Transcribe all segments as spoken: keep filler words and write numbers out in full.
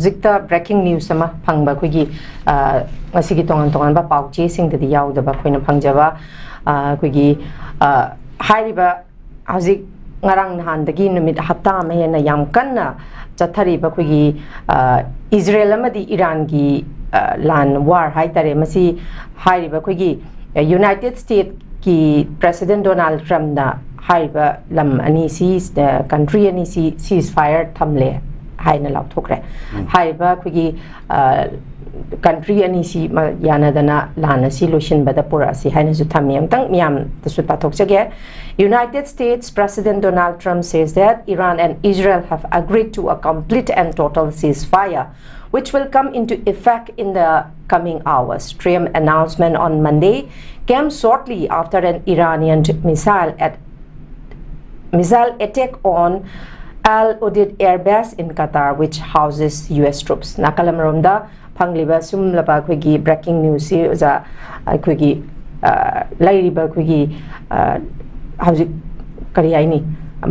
ꯍꯧꯖꯤꯛꯇ breaking news ꯑꯃ ꯐꯪꯕ ꯑꯩꯈꯣꯏꯒꯤ, ꯑ, ꯉꯁꯤꯒꯤ ꯇꯣꯉꯥꯟ ꯇꯣꯉꯥꯟꯕ ꯄꯥꯎ ꯆꯦꯁꯤꯡꯗꯗꯤ ꯌꯥꯎꯗꯕ ꯑꯩꯈꯣꯏꯅ ꯐꯪꯖꯕ, ꯑ, ꯑꯩꯈꯣꯏꯒꯤ, ꯑ, ꯍꯥꯏꯔꯤꯕ ꯍꯧꯖꯤꯛ ꯉꯔꯥꯡ ꯅꯍꯥꯟꯗꯒꯤ ꯅꯨꯃꯤꯠ ꯍꯞꯇꯥ ꯑꯃ ꯍꯦꯟꯅ ꯌꯥꯝ ꯀꯟꯅ ꯆꯠꯊꯔꯤꯕ ꯑꯩꯈꯣꯏꯒꯤ, ꯑ, ꯏꯖꯔꯦꯜ ꯑꯃꯗꯤ ꯏꯔꯥꯟꯒꯤ, ꯑ, ꯂꯥꯟ, ꯋꯥꯔ ꯍꯥꯏꯇꯥꯔꯦ, ꯃꯁꯤ ꯍꯥꯏꯔꯤꯕ ꯑꯩꯈꯣꯏꯒꯤ ꯌꯨꯅꯥꯏꯇꯦꯗ ꯁ꯭ꯇꯦꯠꯀꯤ ꯄ꯭ꯔꯦꯁꯤꯗꯦꯟ ꯗꯣꯅꯥꯜꯗ ꯇ꯭ꯔꯝꯞꯅ ꯍꯥꯏꯔꯤꯕ ꯂꯝ ꯑꯅꯤꯁꯤ, ꯑ, ꯀꯟꯇ꯭ꯔꯤ ꯑꯅꯤꯁꯤ ceasefire ꯊꯝꯂꯦ ꯍꯥꯏꯅ ꯂꯥꯎꯊꯣꯛꯈ꯭ꯔꯦ꯫ ꯎꯝ꯫ ꯍꯥꯏꯔꯤꯕ ꯑꯩꯈꯣꯏꯒꯤ, ꯑ, ꯀꯟꯇ꯭ꯔꯤ ꯑꯅꯤꯁꯤ ꯃ-, ꯌꯥꯅꯗꯅ ꯂꯥꯟ ꯑꯁꯤ ꯂꯣꯏꯁꯤꯟꯕꯗ ꯄꯨꯔꯛꯑꯁꯤ ꯍꯥꯏꯅꯁꯨ ꯊꯝꯃꯤ꯫ ꯑꯃꯨꯛꯇꯪ ꯃꯤꯌꯥꯝꯗꯁꯨ ꯄꯥꯊꯣꯛꯆꯒꯦ꯫ United States President Donald Trump says that Iran and Israel have agreed to a complete and total ceasefire, which will come into effect in the coming hours. Trump announcement on Monday came shortly after an Iranian missile at missile attack on Al Udeid airbase in Qatar, which houses U S troops. ꯅꯥꯀꯜ ꯑꯃꯔꯣꯝꯗ ꯐꯪꯂꯤꯕ ꯁꯨꯝꯂꯕ ꯑꯩꯈꯣꯏꯒꯤ breaking news ꯁꯤ ꯑꯣꯖꯥ, ꯑꯩꯈꯣꯏꯒꯤ, ꯑ, ꯂꯩꯔꯤꯕ ꯑꯩꯈꯣꯏꯒꯤ, ꯑ, ꯍꯧꯖꯤꯛ ꯀꯔꯤ ꯍꯥꯏꯅꯤ,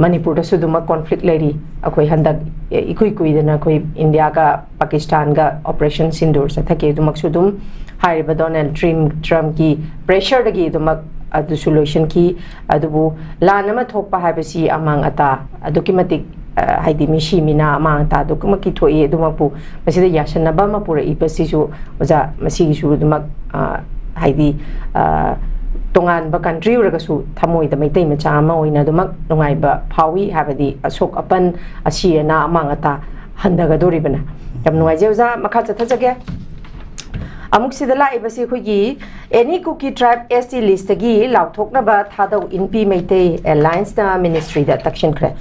ꯃꯅꯤꯄꯨꯔꯗꯁꯨ ꯑꯗꯨꯃꯛ conflict ꯂꯩꯔꯤ꯫ ꯑꯩꯈꯣꯏ ꯍꯟꯗꯛ ꯏꯀꯨꯏ ꯀꯨꯏꯗꯅ ꯑꯩꯈꯣꯏ ꯏꯟꯗꯤꯌꯥꯒ ꯄꯥꯀꯤꯁꯇꯥꯟꯒ operation ꯁꯤꯟꯗꯨꯔ ꯆꯠꯊꯈꯤ꯫ ꯑꯗꯨꯃꯛꯁꯨ ꯑꯗꯨꯝ ꯍꯥꯏꯔꯤꯕ ꯗꯣꯅꯥꯜꯗ ꯇ꯭ꯔꯝ-, ꯇ꯭ꯔꯝꯞꯀꯤ pressure ꯗꯒꯤ ꯑꯗꯨꯃꯛ ꯑꯗꯨꯁꯨ ꯂꯣꯏꯁꯤꯟꯈꯤ꯫ ꯑꯗꯨꯕꯨ ꯂꯥꯟ ꯑꯃ ꯊꯣꯛꯄ ꯍꯥꯏꯕꯁꯤ ꯑꯃꯥꯡ ꯑꯇꯥ ꯑꯗꯨꯛꯀꯤ ꯃꯇꯤꯛ, ꯑ, ꯍꯥꯏꯗꯤ ꯃꯤꯁꯤ ꯃꯤꯅꯥ ꯑꯃꯥꯡ ꯑꯇꯥ ꯑꯗꯨꯛꯀꯤ ꯃꯇꯤꯛ ꯊꯣꯛꯏ꯫ ꯑꯗꯨꯃꯛꯄꯨ ꯃꯁꯤꯗ ꯌꯥꯁꯟꯅꯕ ꯑꯃ ꯄꯨꯔꯛꯏꯕꯁꯤꯁꯨ ꯑꯣꯖꯥ, ꯃꯁꯤꯒꯤꯁꯨ ꯑꯗꯨꯃꯛ, ꯑ, ꯍꯥꯏꯗꯤ, ꯑ, ꯇꯣꯉꯥꯟꯕ country ꯑꯣꯏꯔꯒꯁꯨ ꯊꯃꯣꯏꯗ ꯃꯩꯇꯩ ꯃꯆꯥ ꯑꯃ ꯑꯣꯏꯅ ꯑꯗꯨꯃꯛ ꯅꯨꯡꯉꯥꯏꯕ ꯐꯥꯎꯏ꯫ ꯍꯥꯏꯕꯗꯤ ꯑꯁꯣꯛ ꯑꯄꯟ, ꯑꯁꯤ ꯑꯅꯥ, ꯑꯃꯥꯡ ꯑꯇꯥ ꯍꯟꯊꯒꯗꯧꯔꯤꯕꯅ꯫ ꯌꯥꯝ ꯅꯨꯡꯉꯥꯏꯖꯩ ꯑꯣꯖꯥ, ꯃꯈꯥ ꯆꯠꯊꯖꯒꯦ꯫ ꯑꯃꯨꯛ ꯁꯤꯗ ꯂꯥꯛꯏꯕꯁꯤ ꯑꯩꯈꯣꯏꯒꯤ Any Kuki Tribe S T list ꯇꯒꯤ ꯂꯥꯎꯊꯣꯛꯅꯕ ꯊꯥꯗꯧ ꯏꯟꯄꯤ ꯃꯩꯇꯩ alliance ꯅ ministry ꯗ ꯇꯛꯁꯤꯟꯈ꯭ꯔꯦ꯫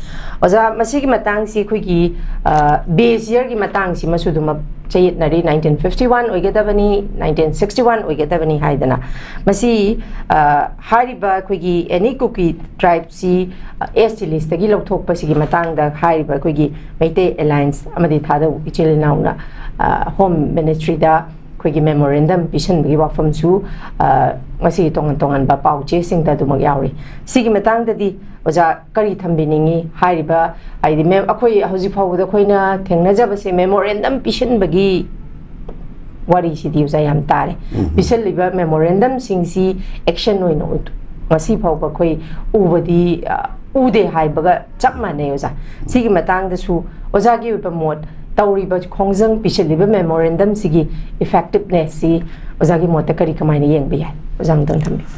ꯑꯣꯖꯥ, ꯃꯁꯤꯒꯤ ꯃꯇꯥꯡꯁꯤ ꯑꯩꯈꯣꯏꯒꯤ, ꯑ, base year ꯒꯤ ꯃꯇꯥꯡꯁꯤꯃꯁꯨ ꯑꯗꯨꯃꯛ ꯆꯌꯦꯠꯅꯔꯤ꯫ Nineteen fifty one ꯑꯣꯏꯒꯗꯕꯅꯤ, nineteen sixty one ꯑꯣꯏꯒꯗꯕꯅꯤ ꯍꯥꯏꯗꯅ꯫ ꯃꯁꯤ, ꯑ, ꯍꯥꯏꯔꯤꯕ ꯑꯩꯈꯣꯏꯒꯤ Any Kuki Tribe ꯁꯤ, ꯑ, S T list ꯇꯒꯤ ꯂꯧꯊꯣꯛꯄꯁꯤꯒꯤ ꯃꯇꯥꯡꯗ ꯍꯥꯏꯔꯤꯕ ꯑꯩꯈꯣꯏꯒꯤ ꯃꯩꯇꯩ alliance ꯑꯃꯗꯤ ꯊꯥꯗꯧ ꯏꯆꯤꯜ ꯏꯅꯥꯎꯅ, ꯑ, Home Ministry ꯗ ꯑꯩꯈꯣꯏꯒꯤ memorandum ꯄꯤꯁꯟꯕꯒꯤ ꯋꯥꯐꯝꯁꯨ, ꯑ, ꯉꯁꯤꯒꯤ ꯇꯣꯉꯥꯟ ꯇꯣꯉꯥꯟꯕ ꯄꯥꯎ ꯆꯦꯁꯤꯡꯗ ꯑꯗꯨꯃꯛ ꯌꯥꯎꯔꯤ꯫ ꯁꯤꯒꯤ ꯃꯇꯥꯡꯗꯗꯤ ꯑꯣꯖꯥ ꯀꯔꯤ ꯊꯝꯕꯤꯅꯤꯡꯉꯤ? ꯍꯥꯏꯔꯤꯕ, ꯍꯥꯏꯗꯤ, ꯃꯦꯝ, ꯑꯩꯈꯣꯏ ꯍꯧꯖꯤꯛ ꯐꯥꯎꯕꯗ ꯑꯩꯈꯣꯏꯅ ꯊꯦꯡꯅꯖꯕꯁꯦ memorandum ꯄꯤꯁꯤꯟꯕꯒꯤ ꯋꯥꯔꯤꯁꯤꯗꯤ, ꯑꯣꯖꯥ, ꯌꯥꯝ ꯇꯥꯔꯦ꯫ ꯄꯤꯁꯤꯜꯂꯤꯕ memorandumꯁꯤꯡꯁꯤ action ꯑꯣꯏꯅ ꯎꯠ-, ꯉꯁꯤ ꯐꯥꯎꯕ ꯑꯩꯈꯣꯏ ꯎꯕꯗꯤ, ꯑ, ꯎꯗꯦ ꯍꯥꯏꯕꯒ ꯆꯞ ꯃꯥꯟꯅꯩ, ꯑꯣꯖꯥ꯫ ꯁꯤꯒꯤ ꯃꯇꯥꯡꯗꯁꯨ ꯑꯣꯖꯥꯒꯤ ꯑꯣꯏꯕ ꯃꯣꯠ, ꯇꯧꯔꯤꯕ ꯈꯣꯡꯖꯪ, ꯄꯤꯁꯤꯜꯂꯤꯕ memorandumꯁꯤꯒꯤ effectivenessꯁꯤ ꯑꯣꯖꯥꯒꯤ ꯃꯣꯠꯇ ꯀꯔꯤ, ꯀꯃꯥꯏꯅ ꯌꯦꯡꯕ ꯌꯥꯏ? ꯑꯣꯖꯥ, ꯑꯃꯨꯛꯇꯪ ꯊꯝꯕꯤꯌꯨ꯫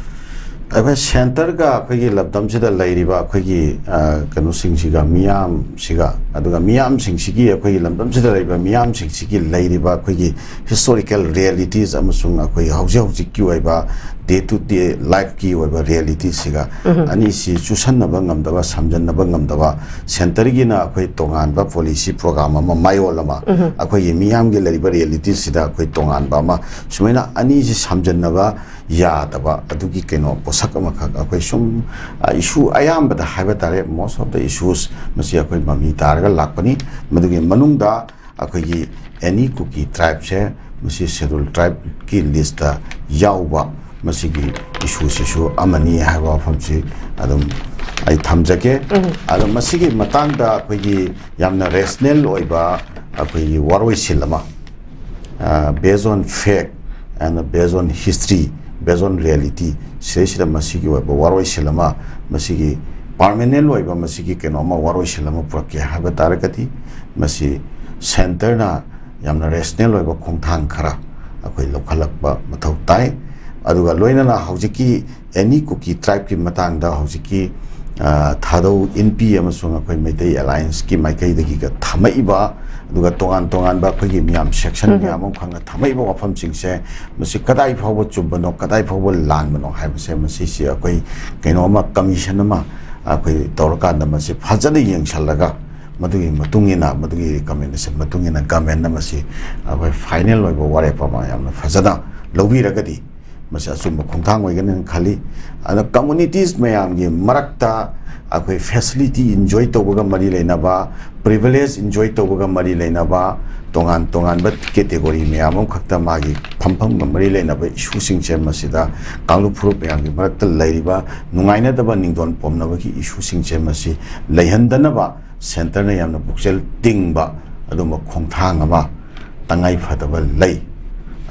ꯑꯩꯈꯣꯏ centreꯒ ꯑꯩꯈꯣꯏꯒꯤ ꯂꯝꯗꯝꯁꯤꯗ ꯂꯩꯔꯤꯕ ꯑꯩꯈꯣꯏꯒꯤ, ꯑ, ꯀꯩꯅꯣꯁꯤꯡꯁꯤꯒ, ꯃꯤꯌꯥꯝꯁꯤꯒ, ꯑꯗꯨꯒ ꯃꯤꯌꯥꯝꯁꯤꯡꯁꯤꯒꯤ, ꯑꯩꯈꯣꯏꯒꯤ ꯂꯝꯗꯝꯁꯤꯗ ꯂꯩꯔꯤꯕ ꯃꯤꯌꯥꯝꯁꯤꯡꯁꯤꯒꯤ ꯂꯩꯔꯤꯕ ꯑꯩꯈꯣꯏꯒꯤ historical realities ꯑꯃꯁꯨꯡ ꯑꯩꯈꯣꯏ ꯍꯧꯖꯤꯛ ꯍꯧꯖꯤꯛꯀꯤ ꯑꯣꯏꯕ day to day lifeꯀꯤ ꯑꯣꯏꯕ realityꯁꯤꯒ ꯑꯅꯤꯁꯤ ꯆꯨꯁꯟꯅꯕ ꯉꯝꯗꯕ, ꯁꯝꯖꯟꯅꯕ ꯉꯝꯗꯕ, centreꯒꯤꯅ ꯑꯩꯈꯣꯏ ꯇꯣꯉꯥꯟꯕ policy program ꯑꯃ, ꯃꯌꯣꯜ ꯑꯃ, ꯑꯩꯈꯣꯏꯒꯤ ꯃꯤꯌꯥꯝꯒꯤ ꯂꯩꯔꯤꯕ realityꯁꯤꯗ ꯑꯩꯈꯣꯏ ꯇꯣꯉꯥꯟꯕ ꯑꯃ, ꯁꯨꯃꯥꯏꯅ ꯑꯅꯤꯁꯤ ꯁꯝꯖꯟꯅꯕ ꯌꯥꯗꯕ ꯑꯗꯨꯒꯤ ꯀꯩꯅꯣ ꯄꯣꯠꯁꯛ ꯑꯃꯈꯛ ꯑꯩꯈꯣꯏ ꯁꯨꯝ, ꯑ, issue ꯑꯌꯥꯝꯕꯗ ꯍꯥꯏꯕ ꯇꯥꯔꯦ, most of the issues ꯃꯁꯤ ꯑꯩꯈꯣꯏ ꯃꯃꯤ ꯇꯥꯔꯒ ꯂꯥꯛꯄꯅꯤ꯫ ꯃꯗꯨꯒꯤ ꯃꯅꯨꯡꯗ ꯑꯩꯈꯣꯏꯒꯤ any ꯀꯨꯀꯤ tribeꯁꯦ ꯃꯁꯤ schedule tribeꯀꯤ listꯇ ꯌꯥꯎꯕ ꯃꯁꯤꯒꯤ issueꯁꯤꯁꯨ ꯑꯃꯅꯤ ꯍꯥꯏꯕ ꯋꯥꯐꯝꯁꯤ ꯑꯗꯨꯝ ꯑꯩ ꯊꯝꯖꯒꯦ꯫ ꯑꯗꯣ ꯃꯁꯤꯒꯤ ꯃꯇꯥꯡꯗ ꯑꯩꯈꯣꯏꯒꯤ ꯌꯥꯝꯅ rational ꯑꯣꯏꯕ ꯑꯩꯈꯣꯏꯒꯤ ꯋꯥꯔꯣꯏꯁꯤꯟ ꯑꯃ, ꯑ, based on fact and based on history, based on reality, ꯁꯤꯗꯩꯁꯤꯗ ꯃꯁꯤꯒꯤ ꯑꯣꯏꯕ ꯋꯥꯔꯣꯏꯁꯤꯟ ꯑꯃ, ꯃꯁꯤꯒꯤ permanent ꯑꯣꯏꯕ ꯃꯁꯤꯒꯤ ꯀꯩꯅꯣ ꯑꯃ, ꯋꯥꯔꯣꯏꯁꯤꯟ ꯑꯃ ꯄꯨꯔꯛꯀꯦ ꯍꯥꯏꯕ ꯇꯥꯔꯒꯗꯤ, ꯃꯁꯤ centreꯅ ꯌꯥꯝꯅ rational ꯑꯣꯏꯕ ꯈꯣꯡꯊꯥꯡ ꯈꯔ ꯑꯩꯈꯣꯏ ꯂꯧꯈꯠꯂꯛꯄ ꯃꯊꯧ ꯇꯥꯏ꯫ ꯑꯗꯨꯒ ꯂꯣꯏꯅꯅ ꯍꯧꯖꯤꯛꯀꯤ any ꯀꯨꯀꯤ tribeꯀꯤ ꯃꯇꯥꯡꯗ ꯍꯧꯖꯤꯛꯀꯤ, ꯑ, ꯊꯥꯗꯧ ꯏꯟꯄꯤ ꯑꯃꯁꯨꯡ ꯑꯩꯈꯣꯏ ꯃꯩꯇꯩ allianceꯀꯤ ꯃꯥꯏꯀꯩꯗꯒꯤꯒ ꯊꯝꯃꯛꯏꯕ, ꯑꯗꯨꯒ ꯇꯣꯉꯥꯟ ꯇꯣꯉꯥꯟꯕ ꯑꯩꯈꯣꯏꯒꯤ ꯃꯤꯌꯥꯝ section ꯃꯌꯥꯝ ꯑꯃ ꯈꯪꯅ ꯊꯝꯃꯛꯏꯕ ꯋꯥꯐꯝꯁꯤꯡꯁꯦ, ꯃꯁꯤ ꯀꯗꯥꯏ ꯐꯥꯎꯕ ꯆꯨꯝꯕꯅꯣ, ꯀꯗꯥꯏ ꯐꯥꯎꯕ ꯂꯥꯟꯕꯅꯣ ꯍꯥꯏꯕꯁꯦ, ꯃꯁꯤꯁꯤ ꯑꯩꯈꯣꯏ ꯀꯩꯅꯣ ꯑꯃ, commission ꯑꯃ ꯑꯩꯈꯣꯏ ꯇꯧꯔꯀꯥꯟꯗ ꯃꯁꯤ ꯐꯖꯅ ꯌꯦꯡꯁꯜꯂꯒ, ꯃꯗꯨꯒꯤ ꯃꯇꯨꯡ ꯏꯟꯅ, ꯃꯗꯨꯒꯤ recommendation ꯃꯇꯨꯡ ꯏꯟꯅ governmentꯅ ꯃꯁꯤ ꯑꯩꯈꯣꯏ final ꯑꯣꯏꯕ ꯋꯥꯔꯦꯞ ꯑꯃ ꯌꯥꯝꯅ ꯐꯖꯅ ꯂꯧꯕꯤꯔꯒꯗꯤ, ꯃꯁꯤ ꯑꯆꯨꯝꯕ ꯈꯣꯡꯊꯥꯡ ꯑꯣꯏꯒꯅꯤ ꯈꯜꯂꯤ꯫ ꯑꯗ communities ꯃꯌꯥꯝꯒꯤ ꯃꯔꯛꯇ ꯑꯩꯈꯣꯏ facility enjoy ꯇꯧꯕꯒ ꯃꯔꯤ ꯂꯩꯅꯕ, privilege enjoy ꯇꯧꯕꯒ ꯃꯔꯤ ꯂꯩꯅꯕ, ꯇꯣꯉꯥꯟ ꯇꯣꯉꯥꯟꯕ category ꯃꯌꯥꯝ ꯑꯃꯈꯛꯇ ꯃꯥꯒꯤ ꯐꯝꯐꯝꯒ ꯃꯔꯤ ꯂꯩꯅꯕ issueꯁꯤꯡꯁꯦ, ꯃꯁꯤꯗ ꯀꯥꯡꯂꯨꯞ ꯐꯨꯔꯨꯞ ꯃꯌꯥꯝꯒꯤ ꯃꯔꯛꯇ ꯂꯩꯔꯤꯕ ꯅꯨꯡꯉꯥꯏꯅꯗꯕ, ꯅꯤꯡꯗꯣꯟ ꯄꯣꯝꯅꯕꯒꯤ issueꯁꯤꯡꯁꯦ, ꯃꯁꯤ ꯂꯩꯍꯟꯗꯅꯕ centreꯅ ꯌꯥꯝꯅ ꯄꯨꯛꯆꯦꯜ ꯇꯤꯡꯕ ꯑꯗꯨꯝꯕ ꯈꯣꯡꯊꯥꯡ ꯑꯃ ꯇꯉꯥꯏ ꯐꯗꯕ ꯂꯩ꯫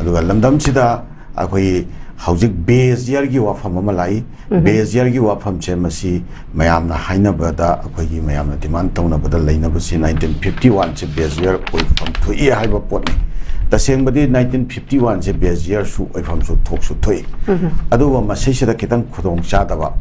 ꯑꯗꯨꯒ ꯂꯝꯗꯝꯁꯤꯗ ꯑꯩꯈꯣꯏ ꯍꯧꯖꯤꯛ base yearꯒꯤ ꯋꯥꯐꯝ ꯑꯃ ꯂꯥꯛꯏ꯫ Base yearꯒꯤ ꯋꯥꯐꯝꯁꯦ, ꯃꯁꯤ ꯃꯌꯥꯝꯅ ꯍꯥꯏꯅꯕꯗ, ꯑꯩꯈꯣꯏꯒꯤ ꯃꯌꯥꯝꯅ demand ꯇꯧꯅꯕꯗ ꯂꯩꯅꯕꯁꯤ, nineteen fifty oneꯁꯦ base year ꯑꯣꯏꯐꯝ ꯊꯣꯛꯏ ꯍꯥꯏꯕ ꯄꯣꯠꯅꯤ꯫ ꯇꯁꯦꯡꯕꯗꯤ nineteen fifty oneꯁꯦ base yearꯁꯨ ꯑꯣꯏꯐꯝꯁꯨ ꯊꯣꯛꯁꯨ ꯊꯣꯛꯏ꯫ ꯑꯗꯨꯕꯨ ꯃꯁꯤꯁꯤꯗ ꯈꯤꯇꯪ ꯈꯨꯗꯣꯡ ꯆꯥꯗꯕ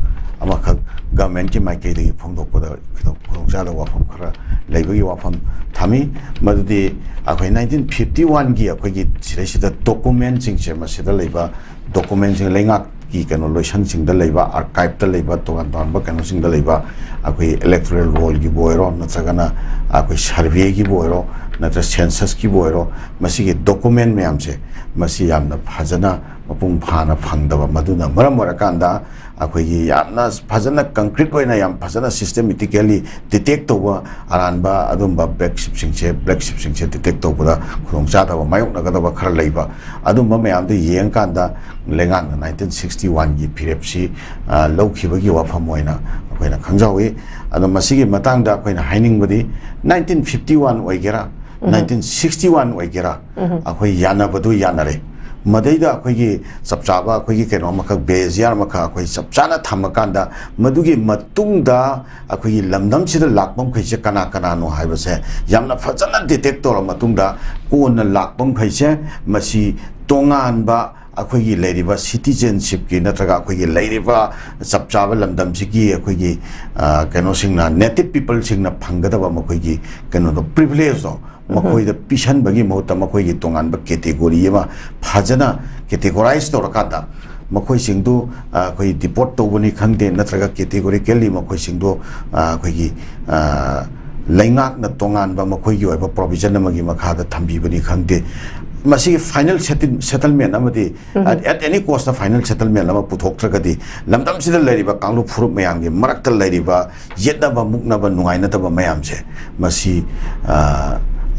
ꯑꯃꯈꯛ governmentꯀꯤ ꯃꯥꯏꯀꯩꯗꯒꯤ ꯐꯣꯡꯗꯣꯛꯄꯗ ꯈꯤꯇꯪ ꯈꯨꯗꯣꯡ ꯆꯥꯗꯕ ꯋꯥꯐꯝ ꯈꯔ ꯂꯩꯕꯒꯤ ꯋꯥꯐꯝ ꯊꯝꯃꯤ꯫ ꯃꯗꯨꯗꯤ ꯑꯩꯈꯣꯏ nineteen fifty oneꯒꯤ ꯑꯩꯈꯣꯏꯒꯤ ꯁꯤꯗꯩꯁꯤꯗ documentꯁꯤꯡꯁꯦ, ꯃꯁꯤꯗ ꯂꯩꯕ documentꯁꯤꯡ, ꯂꯩꯉꯥꯛꯀꯤ ꯀꯩꯅꯣ ꯂꯣꯏꯁꯪꯁꯤꯡꯗ ꯂꯩꯕ, archiveꯇ ꯂꯩꯕ, ꯇꯣꯉꯥꯟ ꯇꯣꯉꯥꯟꯕ ꯀꯩꯅꯣꯁꯤꯡꯗ ꯂꯩꯕ, ꯑꯩꯈꯣꯏ electoral rollꯒꯤꯕꯨ ꯑꯣꯏꯔꯣ, ꯅꯠꯇ꯭ꯔꯒꯅ ꯑꯩꯈꯣꯏ surveyꯒꯤꯕꯨ ꯑꯣꯏꯔꯣ, ꯅꯠꯇ꯭ꯔ censusꯀꯤꯕꯨ ꯑꯣꯏꯔꯣ, ꯃꯁꯤꯒꯤ document ꯃꯌꯥꯝꯁꯦ, ꯃꯁꯤ ꯌꯥꯝꯅ ꯐꯖꯅ ꯃꯄꯨꯡ ꯐꯥꯅ ꯐꯪꯗꯕ, ꯃꯗꯨꯅ ꯃꯔꯝ ꯑꯣꯏꯔꯀꯥꯟꯗ ꯑꯩꯈꯣꯏꯒꯤ ꯌꯥꯝꯅ ꯐꯖꯅ concrete ꯑꯣꯏꯅ ꯌꯥꯝ ꯐꯖꯅ systematically detect ꯇꯧꯕ ꯑꯔꯥꯟꯕ ꯑꯗꯨꯝꯕ black sheepꯁꯤꯡꯁꯦ, black sheepꯁꯤꯡꯁꯦ detect ꯇꯧꯕꯗ ꯈꯨꯗꯣꯡꯆꯥꯗꯕ ꯃꯥꯌꯣꯛꯅꯒꯗꯕ ꯈꯔ ꯂꯩꯕ, ꯑꯗꯨꯝꯕ ꯃꯌꯥꯝꯗꯨ ꯌꯦꯡꯀꯥꯟꯗ ꯂꯩꯉꯥꯛꯅ nineteen sixty oneꯒꯤ ꯐꯤꯔꯦꯞꯁꯤ, ꯑ, ꯂꯧꯈꯤꯕꯒꯤ ꯋꯥꯐꯝ ꯑꯣꯏꯅ ꯑꯩꯈꯣꯏꯅ ꯈꯪꯖꯍꯧꯏ꯫ ꯑꯗꯣ ꯃꯁꯤꯒꯤ ꯃꯇꯥꯡꯗ ꯑꯩꯈꯣꯏꯅ ꯍꯥꯏꯅꯤꯡꯕꯗꯤ, nineteen fifty one ꯑꯣꯏꯒꯦꯔꯥ, nineteen sixty one ꯑꯣꯏꯒꯦꯔꯥ, ꯑꯩꯈꯣꯏ ꯌꯥꯅꯕꯗꯨ ꯌꯥꯅꯔꯦ꯫ ꯃꯗꯩꯗ ꯑꯩꯈꯣꯏꯒꯤ ꯆꯞ ꯆꯥꯕ ꯑꯩꯈꯣꯏꯒꯤ ꯀꯩꯅꯣ ꯑꯃꯈꯛ, base year ꯑꯃꯈꯛ ꯑꯩꯈꯣꯏ ꯆꯞ ꯆꯥꯅ ꯊꯝꯃꯀꯥꯟꯗ, ꯃꯗꯨꯒꯤ ꯃꯇꯨꯡꯗ ꯑꯩꯈꯣꯏꯒꯤ ꯂꯝꯗꯝꯁꯤꯗ ꯂꯥꯛꯄ ꯃꯈꯩꯁꯦ ꯀꯅꯥ ꯀꯅꯥꯅꯣ ꯍꯥꯏꯕꯁꯦ ꯌꯥꯝꯅ ꯐꯖꯅ detect ꯇꯧꯔ ꯃꯇꯨꯡꯗ, ꯀꯣꯟꯅ ꯂꯥꯛꯄ ꯃꯈꯩꯁꯦ ꯃꯁꯤ ꯇꯣꯉꯥꯟꯕ ꯑꯩꯈꯣꯏꯒꯤ ꯂꯩꯔꯤꯕ citizenshipꯀꯤ ꯅꯠꯇ꯭ꯔꯒ ꯑꯩꯈꯣꯏꯒꯤ ꯂꯩꯔꯤꯕ ꯆꯞ ꯆꯥꯕ ꯂꯝꯗꯝꯁꯤꯒꯤ ꯑꯩꯈꯣꯏꯒꯤ, ꯑ, ꯀꯩꯅꯣꯁꯤꯡꯅ, native peopleꯁꯤꯡꯅ ꯐꯪꯒꯗꯕ ꯃꯈꯣꯏꯒꯤ ꯀꯩꯅꯣꯗꯣ, privilegeꯗꯣ ꯃꯈꯣꯏꯗ ꯄꯤꯁꯟꯕꯒꯤ ꯃꯍꯨꯠꯇ, ꯃꯈꯣꯏꯒꯤ ꯇꯣꯉꯥꯟꯕ category ꯑꯃ ꯐꯖꯅ categorize ꯇꯧꯔꯀꯥꯟꯗ, ꯃꯈꯣꯏꯁꯤꯡꯗꯨ, ꯑ, ꯑꯩꯈꯣꯏ deport ꯇꯧꯕꯅꯤ ꯈꯪꯗꯦ, ꯅꯠꯇ꯭ꯔꯒ categorically ꯃꯈꯣꯏꯁꯤꯡꯗꯨ, ꯑ, ꯑꯩꯈꯣꯏꯒꯤ, ꯑ, ꯂꯩꯉꯥꯛꯅ ꯇꯣꯉꯥꯟꯕ ꯃꯈꯣꯏꯒꯤ ꯑꯣꯏꯕ provision ꯑꯃꯒꯤ ꯃꯈꯥꯗ ꯊꯝꯕꯤꯕꯅꯤ ꯈꯪꯗꯦ, ꯃꯁꯤꯒꯤ final settlement ꯑꯃꯗꯤ at any cost ꯇ final settlement ꯑꯃ ꯄꯨꯊꯣꯛꯇ꯭ꯔꯒꯗꯤ ꯂꯝꯗꯝꯁꯤꯗ ꯂꯩꯔꯤꯕ ꯀꯥꯡꯂꯨꯞ ꯐꯨꯔꯨꯞ ꯃꯌꯥꯝꯒꯤ ꯃꯔꯛꯇ ꯂꯩꯔꯤꯕ ꯌꯦꯠꯅꯕ ꯃꯨꯛꯅꯕ ꯅꯨꯡꯉꯥꯏꯅꯗꯕ ꯃꯌꯥꯝꯁꯦ ꯃꯁꯤ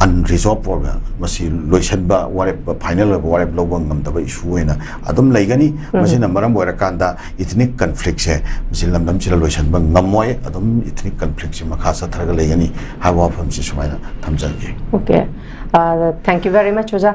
unresolved problem, ꯃꯁꯤ ꯂꯣꯏꯁꯤꯟꯕ ꯋꯥꯔꯦꯞ, final ꯑꯣꯏꯕ ꯋꯥꯔꯦꯞ ꯂꯧꯕ ꯉꯝꯗꯕ issue ꯑꯣꯏꯅ ꯑꯗꯨꯝ ꯂꯩꯒꯅꯤ꯫ ꯃꯁꯤꯅ ꯃꯔꯝ ꯑꯣꯏꯔꯀꯥꯟꯗ ethnic conflict ꯁꯦ ꯃꯁꯤ ꯂꯝꯗꯝꯁꯤꯗ ꯂꯣꯏꯁꯤꯟꯕ ꯉꯝꯃꯣꯏ, ꯑꯗꯨꯝ ethnic conflict ꯁꯤ ꯃꯈꯥ ꯆꯠꯊꯔꯒ ꯂꯩꯒꯅꯤ ꯍꯥꯏꯕ ꯋꯥꯐꯝꯁꯤ ꯁꯨꯃꯥꯏꯅ ꯊꯝꯖꯒꯦ꯫ Okay, thank you very much ꯑꯣꯖꯥ꯫